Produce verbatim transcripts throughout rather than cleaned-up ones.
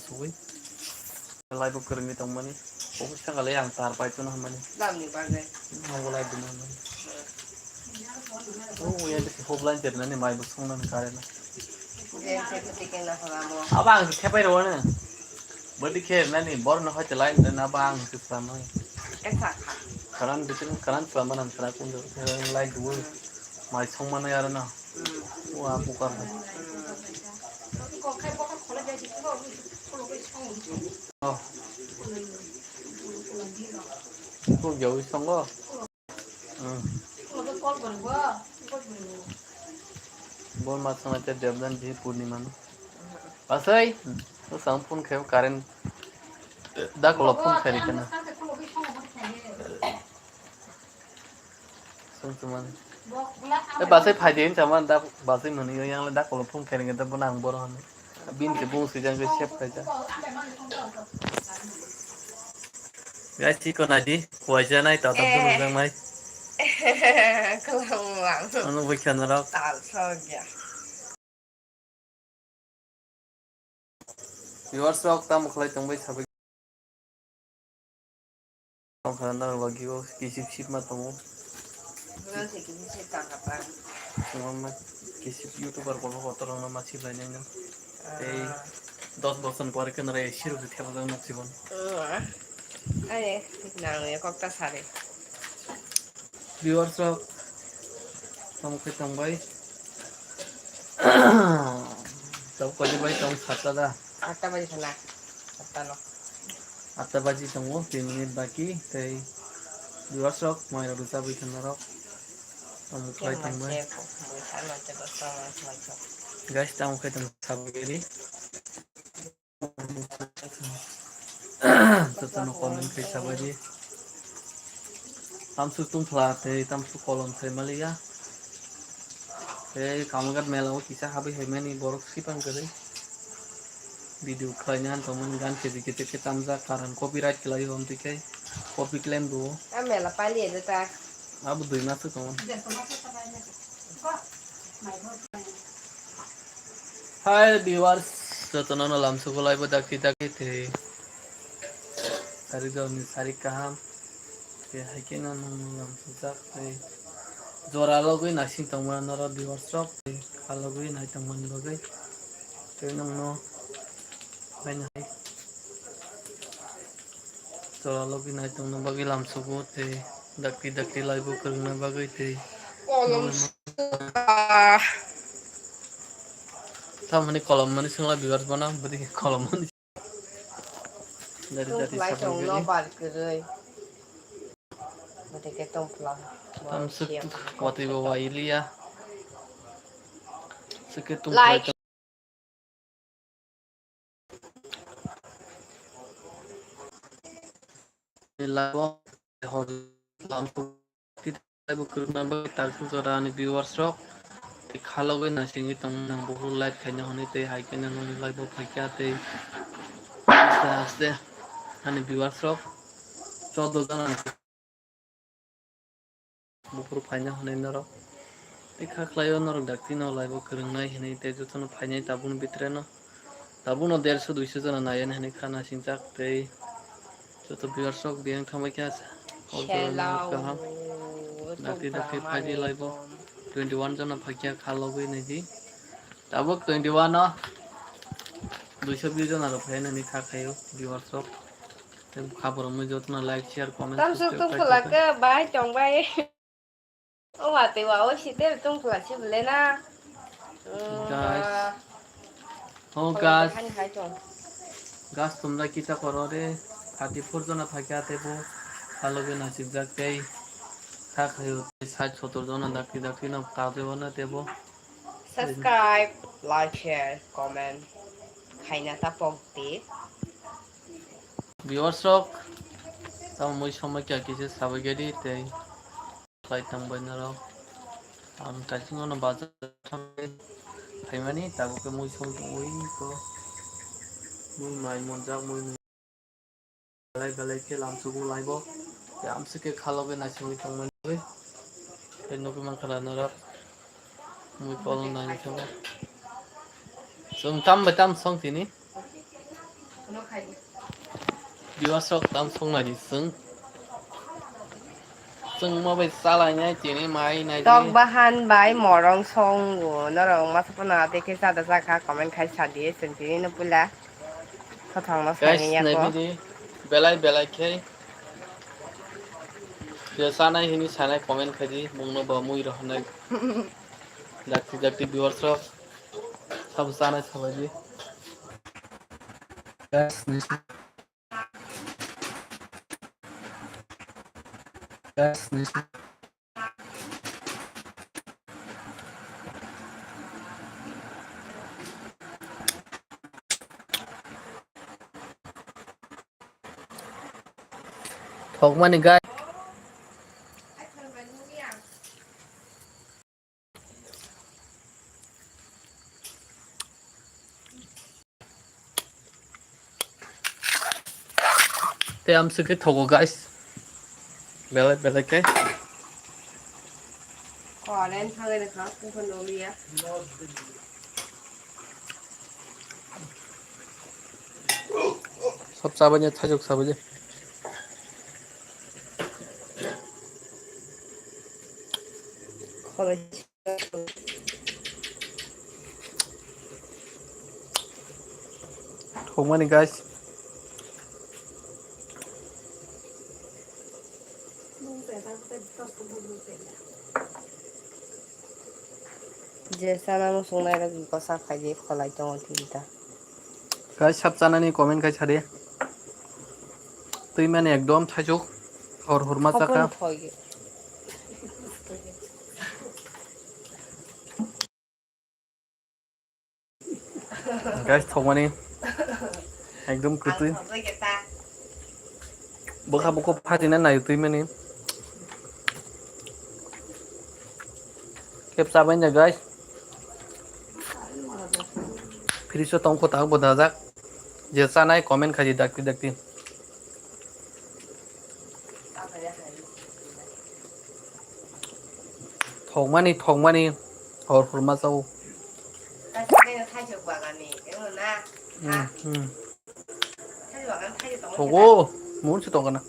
Sugwi. Live o kwrwngwi tongmani. Office thangkha le ang tar pai tono hwnmani. Tamni bagwi. Nogo live dino hwnmani. O ya de hop line ter nani mai bo song nani kare na. Abo ang se thepai rw nani. Bwdwi khe nani bor no hai te line na ba ang se samai. Karan bitin karan chwla manang karan kun live dwi. Mai song manai aro na. Wa bukar hai. Oh. Kok jauh songo. Hmm. Bor ma sanga te Devdan ji Purnima no. Asai, to sang phone khayo current. Da kolo phone khai kana. Sung chuman. E basai phai din chaman da basai mani yang da kolo phone khai ga da bona ang bor han. Bin se bung swijang ke sep khaijak. Guys, chiko nadi, kuaija nai, tata Eh. Bung jang nai. Kelang lang. Ano bui khan rok. Tal sogya. Viewers rok, tamo khlai tongbai sabai. Tongkha nang logi o kisip sip ma tongo. Nang se kisip sip tangkha ta. Singma ma kisip YouTuber kono kotor no ma sip lai nang. Tei Ah. dos bosor pore khe nare siro se thepajak nok sibon. Ah. Ai, nang ya kok ta sare. Viewers rok, tamo khe tongbai. Tamo khe bai tong sata da. Atta baji sana. Atta no. Atta baji tongo, tin minute baki, tei viewers rok, mai rok rijabwi khe norok. Tamo khlai tongbai. Guys, tamo khe tong sabageri. Jotono comment khe sabaidi. Tamsuk tungphla tei tamsuk kolom sai maliya. Tei Kamalghat mela o kisa habwi hai mani borok sipang kwrwi. Video khlaina han tongmani gan khe jike teke tamjak karan copyright khlai o amtwi khe copy claim rwo. A mela pali edo ta. Abo dui mas tongo. Hi viewers, jotono no lamsugo laibo dakti dakti tei. Sari joni sari kaham. Tei hai khe no nung nung lamsujak tei. Jora logwi naising tongmani norok viewers rok tei kha logwi nai tongmani bagwi. Tei nung no. Haino hai. Jora logwi nai tongna bagwi lamsugo tei dakti dakti laibo kwrwngna bagwi tei. Kolom. Tamoni kolom mani swngla viewers bono bwdwi kolom mani. Dari dari tongphlai sabang tongno gini. Bar kwrwi. Bwdwi khe tongphla. Tamsuk watwi bo wailiya. Swkhe tongphlai. Like. Live o kwrwngna bagwi taksa jora ani viewers rok tei kha logwi naisingwi tongmani ang buphuru live khaina hwnwi tei hai khe nini live o phaikha tei aste aste ani viewers rok choudo jona. Buphuru phaina hwnwi norok tei kha khlaio norok dakti no live o kwrwngnai hwnwi tei jotono phainai tabukni bitre no tabukno derso duiso jona naiya hwnwi kha naisingchak tei joto viewers rok biyang thangbai kha kaham dakti dakti phaidi live o twenty one jona phaikha kha logwi naidi tabuk twenty one o duiso view jona rok phai hwnwi kha khaio viewers rok. Tei kha borok mui jotono like, share, comment, tamsuk subscribe tungphla khe bai tongbai. O watwi wa o site tungphla se bwle na. Guys. Oh, guys. Gas tumda kita koro re. Thirty four jona phaikha tei bo. Kha logwi naisijak tei. Kha khaio tei sait sotor jona dakti dakti no kajeo na tei bo. Subscribe, like, share, comment khaina ta pok di. Viewers rok, tamo mui somoi kya kisa sabai gadi tei khlai tang bai norok. Ang kaising ono bazar thangwi phaimani tabuk khe mui som tongwi ko mui mai monjak mui. Belai belai khe lamsugo live o. Tei amswk khe kha logwi naisingwi tongmani bagwi. Tei nugwi mankha norok. Mui kolom naini thangma. Chwng tam bai tam song tini. Viewers rok tam song nai di chwng. Chwng mo bai chalai nai tini mai nai di. Tok bahan bai morong song o norok masa pono ate khe chada chakha comment khai sa di chwng tini no pula. Kothang no Guys, sai ya nai ko. Di belai belai khe. Je sanai hini sanai comment khai di mungno bo mui rohonai. Dakti dakti viewers rok. Sabo sanai sabai di. Guys, nai. Guys, nai. Thokmani guys. Tei amswk khe thogo guys. Belai belai khe. Kolen thangwi rwkha, kuphur nukliya. Sab chabaini thajok chabaini. Khoroi. Thokmani guys. Je chana muchung nairok bwsa khaidi kholai tongo tini ta. Guys, sab chanani comment khai sadi. Twimani ekdom thaisuk hor hurma chakha. Guys, thokmani ekdom kwtwi. Bwkha bwkha phatina nai twimani. Kep chabai na guys. Friso tongkho tak bo dajak. Je chanai comment khaidi dakti dakti. Thokmani, thokmani, hor hurma chao. Hmm, hmm. Thogo, mun se tongana.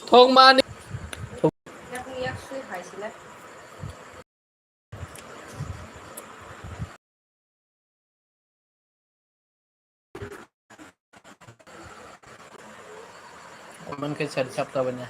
Thokmani. Oman khe sari sapta banya.